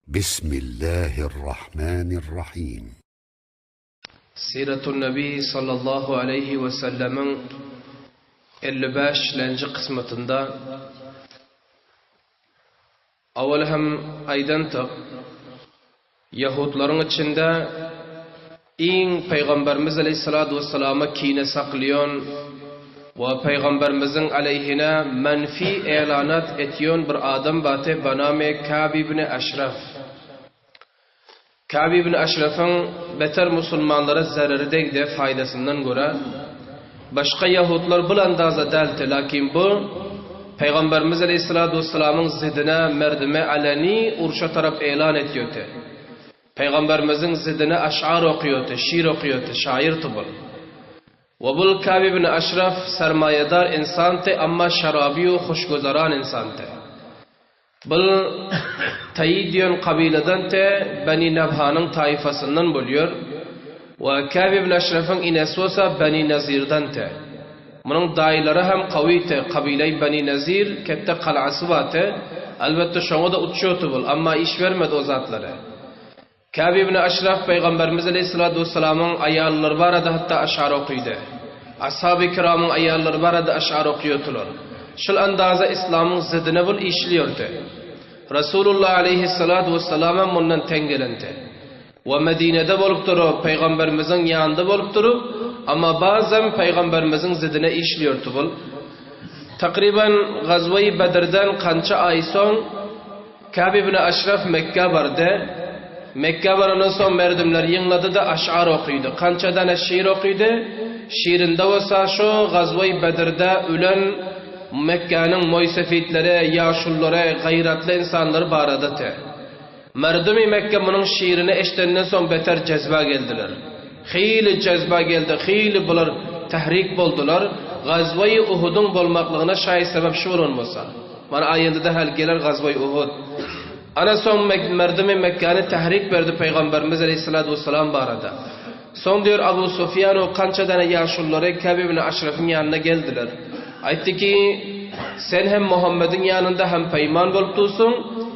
Bismillahirrahmanirrahim. Siratun Nebi sallallahu aleýhi we sellemiň 55 lenji kysmatynda awal hem aýdantyk, ýahudlaryň içinde iň Pygamberimiz aleýhissalatu wessalama kine saklýan we Pygamberimiziň aleýhine menfi elanat etýän bir adam bardy, banamy Kab ibn Eşref. Kab ibn Eşrefiň beter musulmanlara zereri degdi faýdasyndan görä. Başga ýahudlar bul andaza däldi, lakin bu Pygamberimiz aleýhissalatu wessalamyň zidine merdime aleni urşa tarap elan etýärdi. Pygamberimiziň zidine aş'ar okýardy, şir okýardy, şaýyrdy bul. We bul Kab ibn Aşraf sermaýadar insandy, amma şaraby we hoşgüzeran insandy. Bul Taý diýen kabyladan te Beni Nabhanyň taýfasyndan bolýar we Kab ibn Aşrafyň inesi bolsa Beni Nazirden te. Munuň daýylary hem kawy te, kabylaý Beni Nazir ketde galasy bar te, elbetde şoňa-da utşoty bul, amma iş bermedi o zatlary. Kab ibn Aşraf Pygamberimiz aleýhissalatu wessalamyň aýallary barada hatda aşar okydy. Ashaby kiramyň aýallary barada aşar okýardylar. Şul andaza islamyň zydyna bul işliýordy. Rasulullah aleýhissalatu wessalamam mundan teň gelendi. We Medinede bolup durup, Pygamberimiziň ýanynda bolup durup, amma bazam Pygamberimiziň zydyna işliýordy bul. Takryban Gazweýi Bedrden kança aý soň, Kab ibn Aşraf Mekgä bardy. Mekgä barandan soň merdimleri ýygnady-da aş'ar okydy. Kança dana şiir okydy. Şiirinde bolsa şo Gazweý Bedrde ölen Mekgäniň moýsefitleri, ýaşululary, gaýratly ynsanlary baradaty. Merdimi Mekge munuň şiirini eşidenden soň beter jezba geldiler. Hili jezba geldi, hili bular tahrik boldular. Gazweýi Uhudyň bolmaklygyna şaý sebäp şu bolan bolsa. Mana aýynda-da häli geler Gazweýi Uhud. Ana soň merdimi Mekgäni tahrik berdi Pygamberimiz aleýhissalatu wessalam barada. Soň diýer Abu Sufýan we kança däne ýaşululary Käb ibn Aşrafyň ýanyna geldiler. Aýtdy ki, Sen hem Muhammediň ýanynda hem peýman bolup dursuň,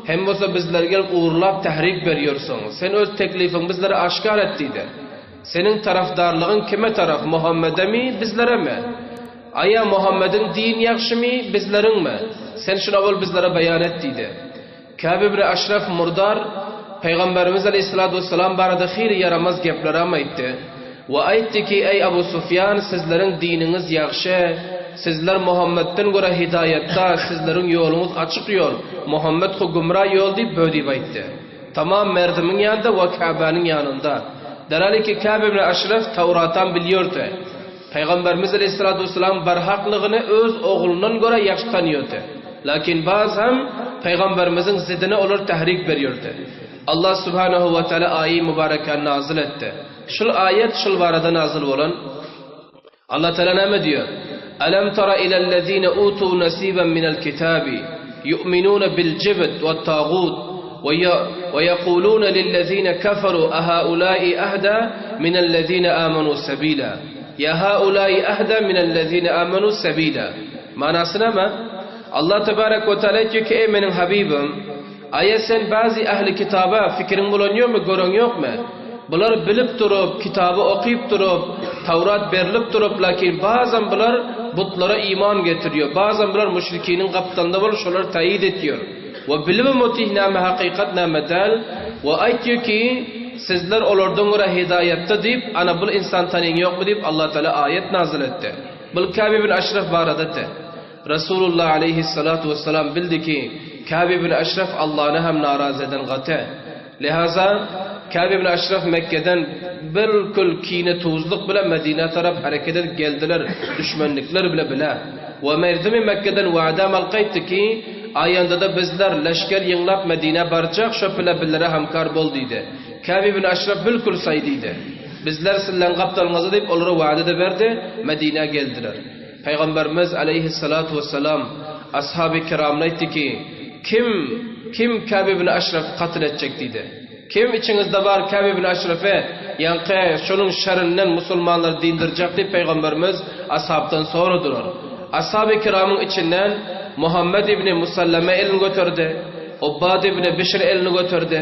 hem bolsa bizleri gelip ugurlap tahrik berýärsiň. Sen öz teklifiňi bizlere aşgär et diýdi. Seniň tarapdarlygyň kime tarap, Muhammedemi, bizleremi? Aýa Muhammediň dini ýagşymy, bizleriňmi? Sen şuny owal bizlere beýan et diýdi. Käb ibn Aşraf murdar Pygamberimiz aleýhissalatu wessalam barada hili ýaramaz geplerem aýtdy. We aýtdy ki, Eý Abu Sufýan, sizleriň diniňiz ýagşy, sizler Muhammetden görä hidaýatda, sizleriň ýoluňyz açyk ýol, Muhammet ho gümra ýol diýip bödip aýtdy. Tamam merdimiň ýanynda we Käbäniň ýanynda. Derhal ki Käb ibn Aşraf Tawratam bilýordy. Pygamberimiz aleýhissalatu wessalam barhaklygyny öz oglundan görä ýagşy tanýardy. Lakin baz hem Pygamberimiziň zidine olar tahrik berýärdi. Allah subhanahu we taala aýy mübarekany nazyl etdi. Şul aýat şul barada nazyl bolan. Allah taala näme diýýär? Alam tara ilellezine utu nasiban minel kitabi yu'minuna bil jibt we tagut we yekuluna lillezine kafaru ahaulai ahda minellezine amanu sabila. Ya haulai ahda minellezine amanu sabila. Manasy näme? Allah tebarek we taala aýtýar ki, eý meniň habibim, aýa sen bazy ähli kitaba fikiriň bolan ýokmy, göreň ýokmy? Bular bilip durup, kitaby okyp durup, Tawrat berlip durup, lakin bazam bular butlara iman getirýär, bazam bular müşrikiniň gapdalynda bolup şolary taýyt etýär. We bilibem otyh näme hakykat näme däl, we aýtýar ki, sizler olardan görä hidaýatda diýip, ana bul insan tanyň ýokmy diýip Allah taala aýat nazyl etdi. Bul Kab ibn Aşraf barada-da. Resulullah aleýhissalatu wessalam bildi ki, Kab ibn Aşraf Allany hem narazy eden gaty. Lihaza, Kab ibn Aşraf Mekgeden bilkül kine-tuzluk bile Medinä tarap hereket edip geldiler, düşmenlikler bile bile. We merdimi Mekgeden wada mal gaýtdy ki, aýanda-da bizler leşger ýygnap Medinä barjak, şo bile bizlere hamkar bol diýdi. Kab ibn Aşraf bilkül saý diýdi. Bizler sizleň gapdalyňyzda diýip olara wada-da berdi, Medinä geldiler. Pygamberimiz aleýhissalatu wessalam ashaby kiramyna aýtdy ki, Kim, kim Kab ibn Aşrafy katl etjek diýdi. Kim içiňizde bar Kab ibn Aşrafy, ýaňky şonuň şerinden musulmanlary dyndyryjak diýip Pygamberimiz ashabdan soradylar. Ashaby kiramyň içinden Muhammed ibn Musallame elini göterdi. Ubbad ibn Bişr elini göterdi.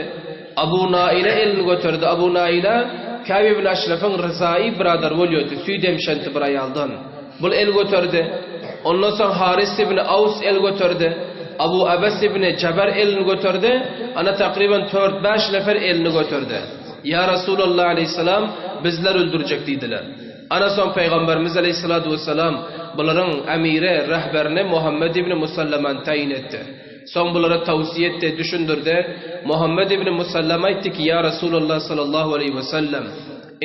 Abu Naile elini göterdi. Abu Naile Käb ibn Aşrafyň ryzaýy byradary bolýardy, süýt emşenti bir aýaldan. Bul el göterdi. Ondan soň Haris ibn Aws el göterdi. Abu Abes ibn Jabar elini göterdi. Ana takryban tört-bäş nefer elini göterdi. Ýa Resulallah aleýhissalam, bizler öldürjek diýdiler. Ana soň Pygamberimiz aleýhissalatu wessalam bularyň emiri, rehberini Muhammet ibn Musallamany taýyn etdi. Soň bulara tawsiýe etdi, düşündirdi. Muhammet ibn Musallama aýtdy ki, Ýa Resulallah sallallahu aleýhi wesellem!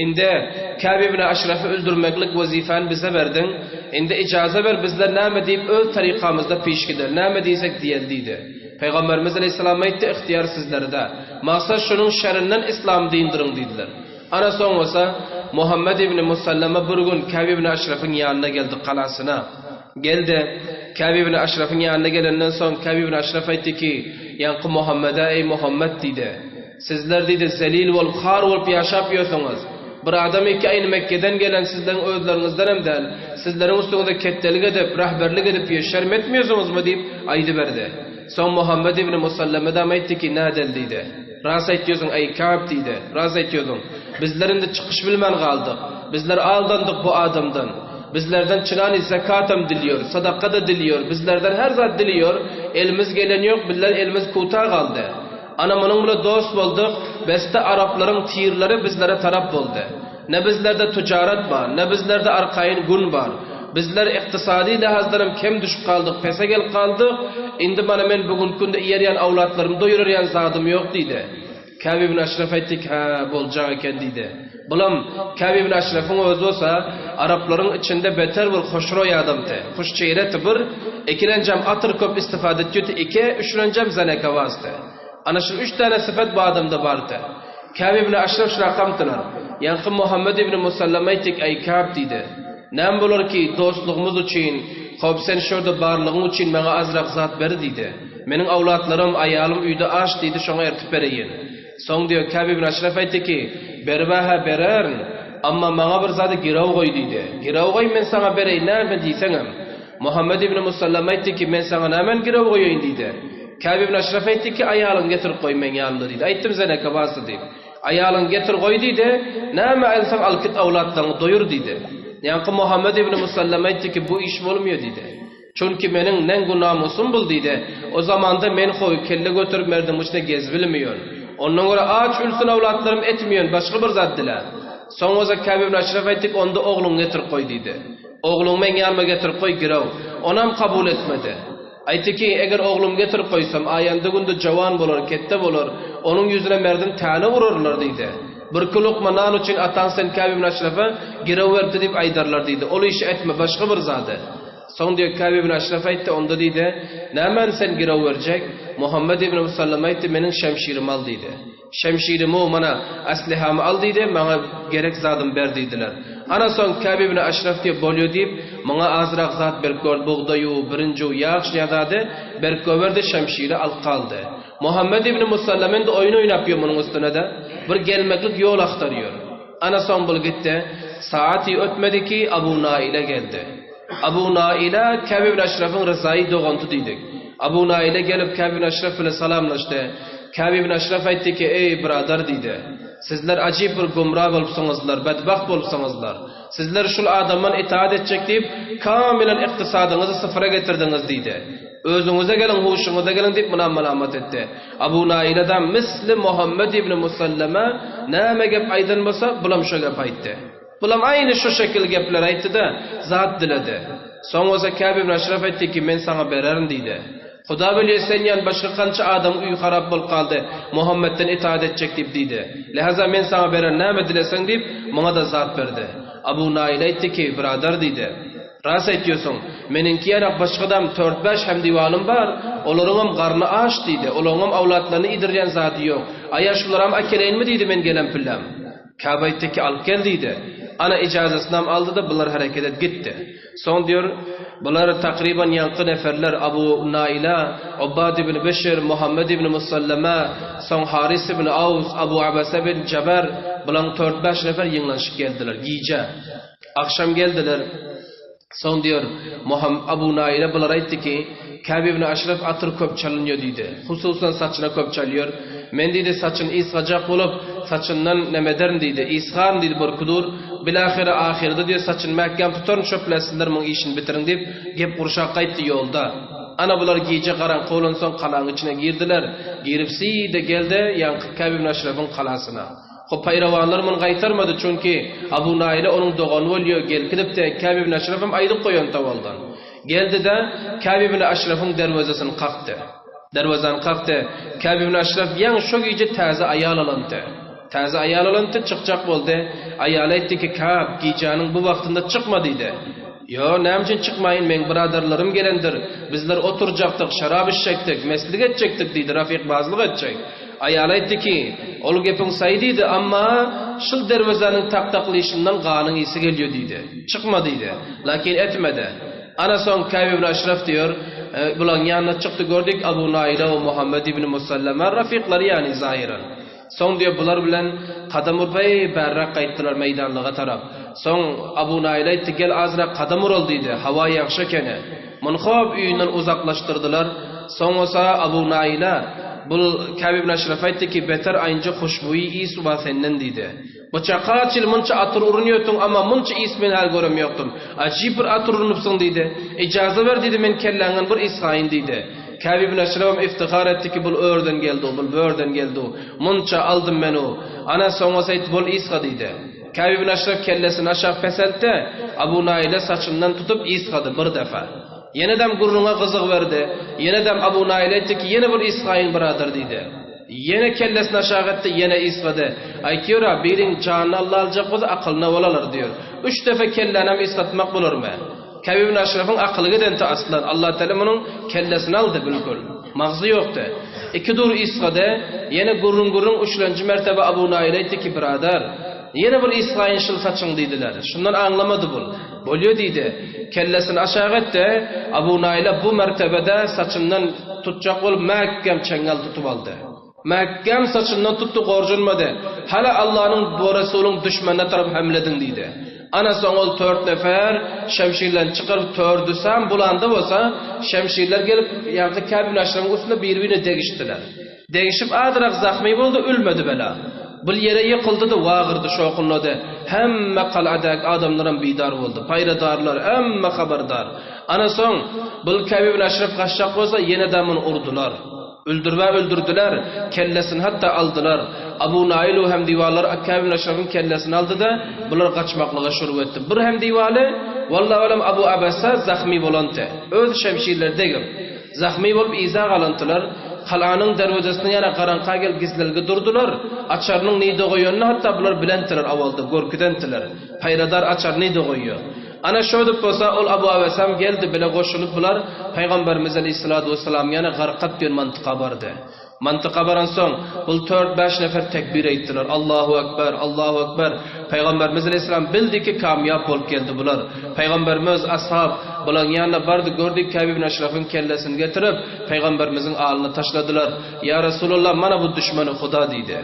Indi Käb ibn Aşrafy öldürmeklik wezipäni bize berdiň. Indi ijaza ber, bizler näme diýip öz tarykamyzda piş gider, näme diýsek diýeli diýdi. Pygamberimiz aleýhissalam aýtdy, Ygtyýar sizlerde. Maksat şunuň şerinden yslamy dyndyryň diýdiler. Ana soň bolsa Muhammet ibn Musallama bir gün Käb ibn Aşrafyň ýanyna geldi galasyna. Geldi. Käb ibn Aşrafyň ýanyna gelenden soň Käb ibn Aşraf aýtdy ki, ýaňky Muhammede, Eý Muhammet diýdi. Sizler diýdi, zelil bolup, har bolup ýaşap ýörsüňiz. Bir adam iki aýny Mekgeden gelen sizleriň özleriňizdenem däl, sizleriň üstüňize ketdelik edip, rehberlik edip ýör, şerm etmeýärsiňizmi diýip, aýdyberdi. Soň Muhammet ibn Musallamedam aýtdy ki, Nädel diýdi. Ras aýtýarsyň, eý, Ka'b diýdi. Ras aýtýarsyň. Bizler indi çykyş bilmän galdyk. Bizler aldandyk bu adamdan. Bizlerden çynany zekatam dilýär, sadaka-da dilýär, bizlerden her zat dilýär, elimiz gelen ýok, bizler elimiz kuta galdy. Ana munuň bile dost bolduk, beste araplaryň tirleri bizlere tarap boldy. Ne bizlerde tujarat bar, ne bizlerde arkaýyn gün bar. Bizler ykdysady lähazdanam kem düşüp galdyk, pese gelip galdyk, indi mana men bu günki günde iýerýän awlatlarymy doýurarýan zadym ýok diýdi. Käb ibn Aşraf aýtdy ki, Hä, boljak eken diýdi. Bulam, Käb ibn Aşrafyň özi bolsa, araplaryň içinde beter bir hoşroý adamdy. Hoşçeýreti bir, ikilenjem atyr köp istifade etýärdi, iki, üçlenjem zanekawazdy. Ana şul üç däne sypat bu adamda bardy. Käb ibn Aşraf şrakamdylar. Ýaňky Muhammet ibn Musallama aýtdy ki, Eý, Käb diýdi. Näme bolar ki, dostlugymyz üçin, hop sen şurda barlygyň üçin maňa azrak zat ber diýdi. Meniň awlatlarym, aýalym öýde aç diýdi, şoňa ertip bereýin. Soň diýýär, Käb ibn Aşraf aýtdy ki, Beribä-hä bererin, amma maňa bir zady girew goý diýdi. Girew goý, men saňa bereýin, näme diýseňem. Muhammet ibn Musallama aýtdy ki, Men saňa nämeni girew goýaýyn diýdi. Käb ibn Aşraf aýtdy ki, Aýalyňy getirip goý meň ýanymda diýdi. Aýtdym zeneke barsa diýip. Aýalyňy getir goý diýdi, näme alsaň al git awlatlaryňy doýur diýdi. Ýaňky Muhammet ibn Musallama aýtdy ki, Bu iş bolmaýar diýdi. Çünki meniň neň-gu namusym bul diýdi. O zamanda men hoý kelle göterip merdiň içinde gezbilmiýon. Ondan görä aç ülsün awlatlarym etmiýon, başga bir zat dile. Soň bolsa Käb ibn Aşraf aýtdy ki, onda ogluňy getirip goý diýdi. Ogluňy meň ýanyma getirip goý girew. Onam kabul etmedi. Aýtdy ki, eger oglumy getirip goýsam, aýanda günde jawan bolar, ketde bolar, onuň ýüzüne merdiň täne urarlar diýdi. Birki lukma nan üçin ataň sen Käb ibn Aşrafa girew beripdi diýip aýdarlar diýdi. Ol işi etme, başga bir zady. Soň diýýär, Käb ibn Aşraf aýtdy, onda diýdi, Nämäni sen girew berjek? Muhammet ibn Musallama aýtdy, Meniň şemşirimi al diýdi. Şemşirimi, mana, aslihamy al diýdi, maňa gerek zadymy ber diýdiler. Ana soň Käb ibn Aşraf diýýär, Bolýa diýip, muňa azrak zat berip gördi, bugdaýu, birinju, ýag şnýa zady berip goýberdi, şemşiri alyp galdy. Muhammet ibn Musallama indi oýun oýnap ýör munuň üstüne-de, bir gelmeklik ýol agtarýar. Ana soň bul gitdi. Saati ötmedi ki, Abu Naile geldi. Abu Naile Käb ibn Aşrafyň ryzaýy doganty diýdik. Abu Naile gelip Käb ibn Aşraf bilen salamlaşdy. Käb ibn Aşraf aýtdy ki, Eý, byradar diýdi. Sizler ajyp bir gümra bolupsyňyzlar, bedbagt bolupsyňyzlar. Sizler şul adamdan itaat etjek diýip, kamilen ykdysadyňyzy syfyra getirdiňiz diýdi. Özüňize geliň, huşuňyza geliň diýip munam malamat etdi. Abu Naileda misli Muhammet ibn Musallama näme gep aýdan bolsa, bulam şo gepi aýtdy. Bulam aýny şo şekil gepleri aýtdy-da, zat diledi. Soň bolsa Käb ibn Aşraf aýtdy ki, men saňa bererin diýdi. Huda bilýär sen ýaly başga kança adamyň öýi harap bolup galdy, Muhammetden itaat etjek diýip diýdi. Lähaza men saňa bererin näme dileseň diýip, muňa-da zat berdi. Abu Naile aýtdy ki, byradar diýdi. Ras aýtýorsyň. Meniňki ýanak başgadam tört-bäş hemdiwanym bar, olaryňam garny aç diýdi. Olaňam awlatlaryny iýdirýän zady ýok. Aýa şularam äkeleýinmi diýdi men gelen pillem. Käbe aýtdy ki, alyp gel diýdi. Ana ijazasynam aldy-da bular hereket edip gitdi. Soň diýür, bular takryban ýaňky neferler Abu Naila, Ubbad ibn Bişr, Muhammet ibn Musallama, soň Haris ibn Aws, Abu Abasa bin Jabar, bulaň tört-bäş nefer ýygnanyşyp geldiler, gije. Agşam geldiler. Soň diýer, Muham Abu Naile bulara aýtdy ki, Käb ibn Aşraf atyr köp çalynýar diýdi. Hususan saçyna köp çalýar. Men diýdi, saçyny ysgajak bolup, saçyndan neme ederin diýdi, ysgaryn diýdi birki dur. Bilahyra ahyrda diýer, saçyny mäkäm tutaryn şöple sizler muň işini bitiriň diýip, gep gurşap gaýtdy ýolda. Ana bular gije garaňky bolansoň galaň içine girdiler. Girip si-de geldi ýaňky Käb ibn Aşrafyň galasyna. Hop paýrawanlar muny gaýtarmady, çünki Abu Naýla onuň dogany bolýa, gelkidipdi, Käb ibn Aşrafam aýdyp goýan towaldan. Geldi-de, Käb ibn Aşrafyň derwezesini kakdy. Derwezäni kakdy. Käb ibn Aşraf ýaňy şo gije täze aýal alandy. Täze aýal alandy, çykjak boldy. Aýaly aýtdy ki, Käb, gijäniň bu wagtynda çykma diýdi. Ýo, näme üçin çykmaýyn, meň byradarlarym gelendir, bizler oturjakdyk, şarap içjekdik, meslik etjekdik diýdi, rafykbazlyk etjek. Aýaly aýtdy ki, Ol gepiň saý diýdi, amma şul derwezäniň tak-taklyşyndan ganyň ysy gelýär diýdi. Çykma diýdi. Lakin etmedi. Ana soň Käb ibn Aşraf diýer, bulaň ýanyna çykdy gördük Abu Naýla we Muhammet ibn Musallama rafiklary ýany zahyran. Soň diýer bular bilen kadam urup eý bärräk gaýtdylar meýdanlyga tarap. Soň Abu Naýla aýtdy gel azrak kadam ural diýdi, hawa ýagşy ekeni. Muny hop öýünden uzaklaşdyrdylar. Soň bolsa Abu Naýla bul Käb ibn Aşrafa aýtdy ki, Beter aýynja hoşboýy ys bar senden diýdi. Bu çaka çil munça atyr urunýotyň, amma munça ys men häli görem ýokdum. Ajyp bir atyr urunypsyň diýdi. Ijaza ber diýdi, men kelläňden bir ysgaýyn diýdi. Käb ibn Aşrafam iftihar etdi ki, bul örden geldi-u, bul börden geldi-u. Munça aldym men-u. Ana, soň bolsa aýtdy, bol ysga diýdi. Käb ibn Aşraf kellesini aşak peseltdi, Abu Naýla saçyndan tutup ysgady bir defa. Ýenedem gürrüňe gyzyg berdi. Ýenedem Abu Naýla aýtdy ki, ýene bir ysgaýyn byradar diýdi. Ýene kellesini aşak etdi, ýene ysgady. Aýtýor-a, biriň janyny Alla aljak bolsa, akylyna ol alar diýýär. Üç defa kellänem ysgatmak bolarmy? Käb ibn Aşrafyň akyly gidenti aslan. Allatagala munuň kellesini aldy bilkul. Magzy ýokdy. Iki dur ysgady. Ýene gürrüň-gürrüň üçlenji mertebe Abu Naýyl aýtdy ki, Byradar, ýene bir ysgaýyn şul saçyň diýdiler. Şundan aňlamady bul. Bolýa diýdi. Kellesini aşak etdi. Abu Naýyla bu mertebede saçyndan tutjak bolup mäkäm çeňňel tutup aldy. Mäkäm saçyndan tutdy, gorjunmady. Hala Allanyň we Resulyň düşmenine tarap hemlediň diýdi. Ana soň ol tört nefer şemşirlerini çykaryp tördüsem bulanda bolsa, şemşirler gelip ýaňky Käb ibn Aşrafyň üstünde biri-birine degişdiler. Degişip azrak zahmy boldy, ölmedi bela. Bul ýere ýykyldy-da wagyrdy, şokunlady. Hemme galadaky adamlaram bidar boldy. Paýradarlar hemme habardar. Ana soň bul Käb ibn Aşraf gaçjak bolsa ýene-de muny urdular. Öldürmä öldürdiler, kellesini hatda aldylar. Abu Naýyl hem diwallar Akkäb ibn Aşrafyň kellesini aldy-da, bular gaçmaklyga şurup etdi. Bir hem diwaly, Wallahu alem Abu Abasa zahmy bolanty. Öz şemşirleri degip, zahmy bolup yza galantylar. Galanyň derwezesiniň ýana garaňka gelip gizlilgi durdular. Açarynyň nide goýanyny hatda bular bilentiler awalda, görküdentiler. Paýradar açary nide goýýar. Ana şödüp bolsa ol Abu Abesam geldi bile goşulyp bular Pygamberimiz aleýhissalatu wessalamyň ýanyna Garkat diýen mantyka bardy. Mantyka baransoň bul tört-bäş nefer tekbir aýtdylar, Allahu ekber, Allahu ekber. Pygamberimiz aleýhissalam bildi ki kamýap bolup geldi bular. Pygamberimiz, ashab, bulaň ýanyna bardy gördi Käb ibn Aşrafyň kellesini getirip Pygamberimiziň alyna taşladylar. Ýa Resulallah mana bu düşmeni Huda diýdi.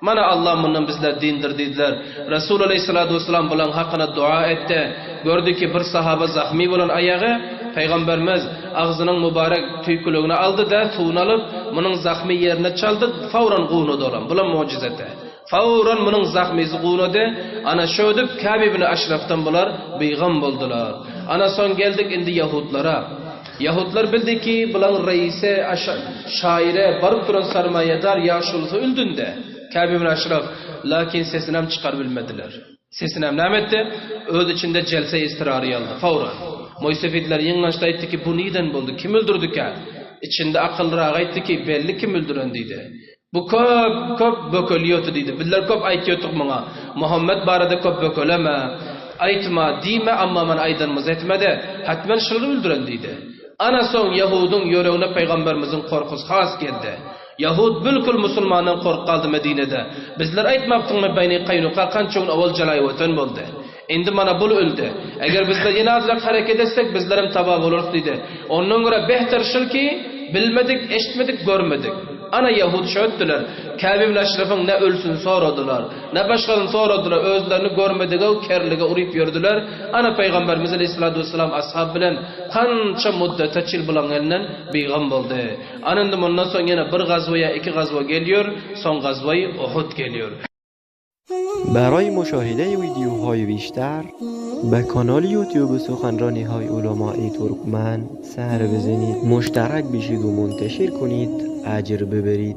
Mana Allah mundan bizler dindir diýdiler. Resul aleýhissalatu wessalam bulaň hakyna dua etdi. Gördi ki, bir sahaba zahmy bolan aýagy, Pygamberimiz, agzynyň mübarek tüýküligini aldy-da, suwuny alyp, munuň zahmy ýerine çaldy, fawran gunady olam. Bulam mu'jizeti. Fawran munuň zahmysy gunady. Ana şödüp Käb ibn Aşrafdan bular bigam boldular. Ana soň geldik indi ýahudlara. Ýahudlar bildi ki, bulaň reisi şaire baryp duran sarmaýadar ýaşulusy öldünde, Käb ibn Aşraf, lakin sesinem çykarybilmediler. Sesinem näme etdi? Öz içinde jelse-i istirary aldy, fawran. Moýsefidler ýygnanyşda aýtdy ki, bu niden boldy, kim öldürdikä? Içinde akyllyragy aýtdy ki, belli kim öldüren diýdi. Bu köp, köp bökelýoty diýdi. Bizler köp aýtýotyk muňa. Muhammet barada köp bökeleme, aýtma, diýme, amma men aýdanymyzy etmedi. Hetmen şulary öldüren diýdi. Ana soň ýahudyň ýöregine pygamberimiziň korkusy has geldi. Ýahud bilkul musulmandan korkup galdy Medinede. Bizler aýtmapdyňmy Beni Kaýnuka kança gün owal jalaýwatan boldy. Indi mana bul öldi. Eger bizler ýene azrak hereket etsek bizlerem taba bolarys diýdi. Ondan görä behter şul ki, bilmedik, eşitmedik, görmedik. Ana ýahud şötdüler. Käbe ibn Aşrafyň ne ölüsini soradylar, ne başgasyny soradylar, özlerini görmedige kerlige uryp ýördüler. Ana Pygamberimiz aleýhissalatu wessalam ashab bilen kança muddete çil bulaň elinden bigam boldy. Ana indi mundan soň ýene bir gazwa ýa iki gazwa gelýär, soň gazwaýy Uhud gelýär. برای مشاهده ویدیوهای بیشتر به کانال یوتیوب سخنرانی های علمای ترکمن سر بزنید مشترک بشید و منتشر کنید اجر ببرید.